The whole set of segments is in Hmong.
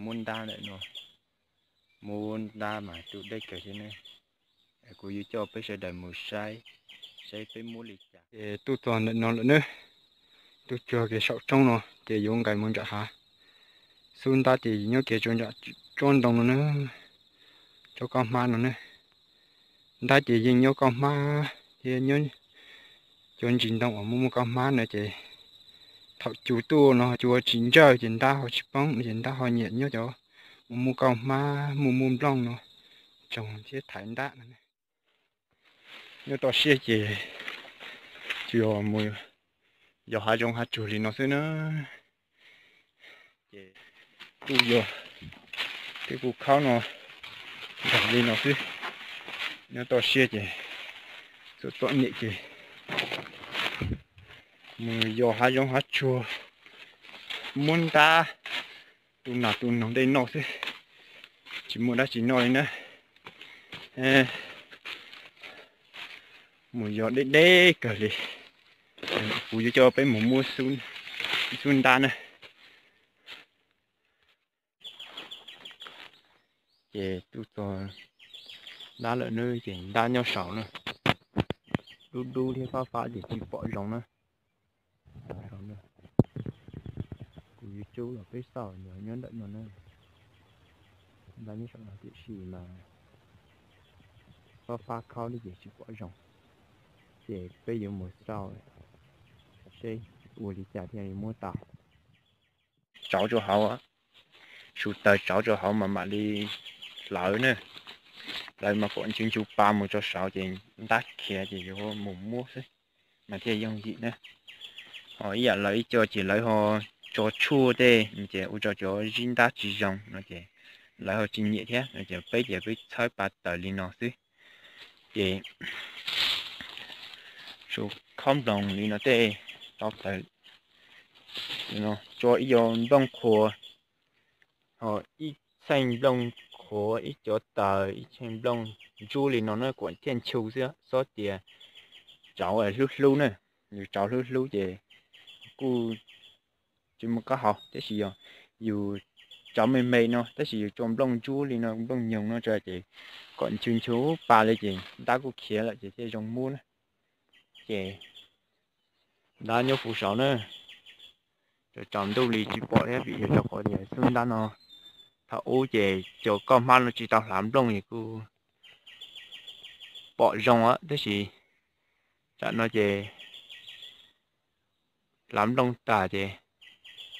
Muab ntab ntawm no, muab ntab mas tu deb kawg thiab ne. Kuv yuav coj peb sawv daws mus saib, saib peb muab li cas. Ces tuaj txog ntawm no lawm ne, tuaj txog kiag saum roob no ces yuav nqes mus nram hav. Xub ntab ces nyob kiag rau nram tsob ntoo no ne, tsob kab hmab no ne. Ntab ces yeej nyob kab hmab thiab nyob cov ntsis ntoo uas muaj muaj kab hmab no ces thaum cua tuaj no cua tsis ntsawj ces ntab ho tsis poob ces ntab ho nyiam nyob cov uas muaj kab hmab muaj muaj nplooj no, tsoog thiab thaiv ntab no. Nyob toj siab ces tsuas yog mus yos hav zoov hav tsuag li no xwb na. Ces kuj yog, kuj khaub no nrog li no xwb. Nyob toj siab ces txom txom nyem ces mus yos hav zoov hav tsuag, muab ntab tu nas tu noog tej noj xwb, tsis muaj dab tsi noj li na. Mus yos deb deb kawg li. Kuv yuav coj peb mus muab xub ntab na. Ces tuaj txog ntab lawm ne, ces ntab nyob saud na, dub dub thiab fab fab ces tsis pom zoo na. Kuv yuav tso los peb xauj nyob ntawm no na. Ntab nyob saum no tiam sis mas fab fab khaub li ces tsis pom zoo, ces peb yuav mus xauj seb ua li cas thiaj li muab tau. Tsauv rau hauv, su taws tsauv rau hauv mas mam li hlawv na. Hlawv mas kom nchu nchu pa mus rau saud ces ntab khiav ces yuav mus muab xwb mas thiaj yooj yim na. Ho ib yam lawv ib co ces lawv ho tso tshuaj tej ces ua rau cov zib ntab tsis zoo no ces lawv ho tsis nyiam thiab no ces peb ces peb txhawb pa taws li no xwb. Ces su khob nploos li no tej tau taws, tso ib co nplooj qhuav, ho ib txheej nplooj qhuav, ib co taws, ib txheej nplooj ntsub li no na, kom thiaj nchu xwb, txhob tias tsauv hlub hlub na. Yus tsauv hlub hlub ces kuj tsis muaj qab hau, tab sis yog yus tsauv me me no tab sis yus tso nplooj ntsub li no nplooj nyoog no tso ces kom nchu nchu pa li ces ntab kuj khiav lawm ces thiaj zoo muab na. Ces ntab nyob puv saud na, tsaus ntuj li tsis pom thiab vim yog rau qhov tias xub ntab no thaum ub ces cov koj hmab no tsis tau hlav nplooj es kuj pom zoo tab sis tsam no ces hlav nplooj tag ces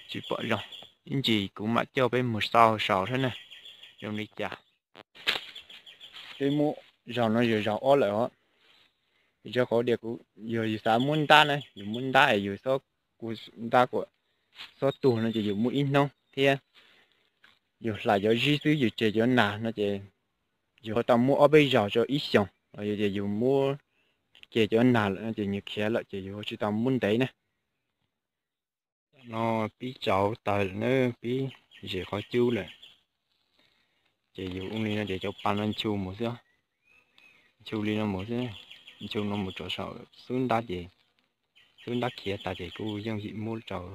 tsis pom zoo. Ib ntsis kuv mam coj peb mus xauj saud thiab na, zoo li cas. Peb muab zaug no yog zaug ob lawm os. Vim rau qhov tias kuv, yog yus xav muab ntab na, yus muab ntab es yus txhob, kuv ntab kuam txhob tuag no ces yus muab ib hnub thiab yus hlais cov zib xwb yus tseg cov nas no ces yus ho tau muab ob peb zaug rau ib xyoos los yog tias yus muab kiag cov nas lawm no ces nws khiav lawm ces yus tsis tau muab ntev na. No pib tsauv taws lawm na, pib zem qhov cub lawm. Ces yus ua li no ces cov pa no nchu mus xwb, nchu li no mus xwb, nchu no mus rau saum xub ntab ces xub ntab khiav tas ces kuj yooj yim muab rau.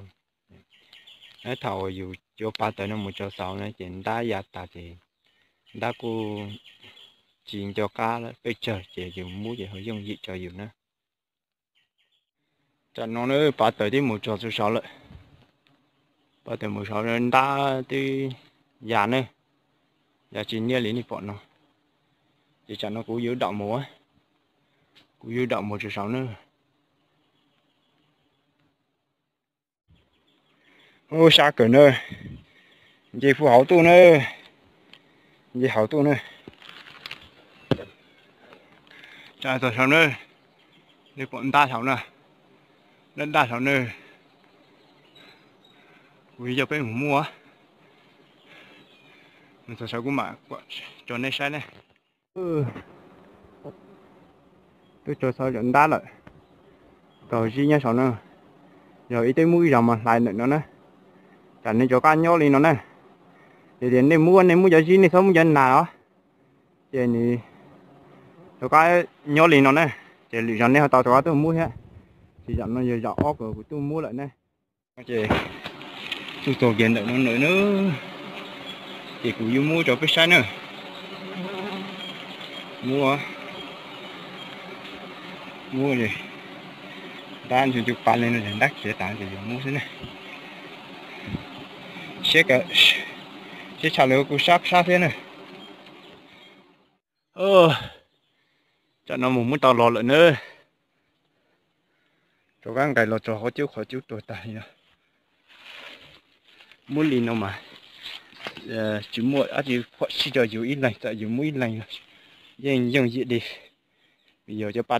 Thaum yus cov pa taws no mus rau saud na ces ntab ya tas ces ntab kuj tsis nco qab pes tsawg ces yus muab ces ho yooj yim rau yus na. Tam no na pa taws twb mus txog txhua saud lawm. Pa taws mus saud ntab twb ya ne, ya tsis niaj li nej pom no. Ces tam no kuv yuav dam mus, kuv yuav dam mus txhua saud na. Ub, sab kawg na, nce fuj hauv tuaj na, nce hauv tuaj na. Tam txog saud na, nej pom ntab saud na, ntab ntab saud na. Kuv yuav coj peb mus muab, mus txog saud kuv mam tso nej saib ne. Twb tso saud cov ntab lawm, tau zib nyob saud na. Yog ib teb muab ib zaug mas hlais ntawm no na, tsam nws rov qab nyob li no na. Yog tias nej muab, nej muab cov zib, nej txhob muab cov nas os. Ces nws rov qab nyob li no na, ces lwm zaug nej ho tau rov qab tuaj muab thiab. Ces zaum no yog zaum ob uas kuv tuaj muab lawm ne. Ces tuaj txog kiag ntawm no lawm na, Ces kuv yuav muab rau peb saib na. Muab, muab, ntab ncu ncu pa li no, ntab khiav tas ces yuav muab xwb na. Siab, siab tshaj lawv kuj sab sab thiab na. Tam no mus muab tau los lawm na. Rov qab nqes los txog qhov cub, qhov cub tuag tag li no. Muab li no mas tsis muaj dab tsi phom sij rau yus ib leeg, txawm yus muab ib leeg los yeej yooj yim li. Vim yog cov pa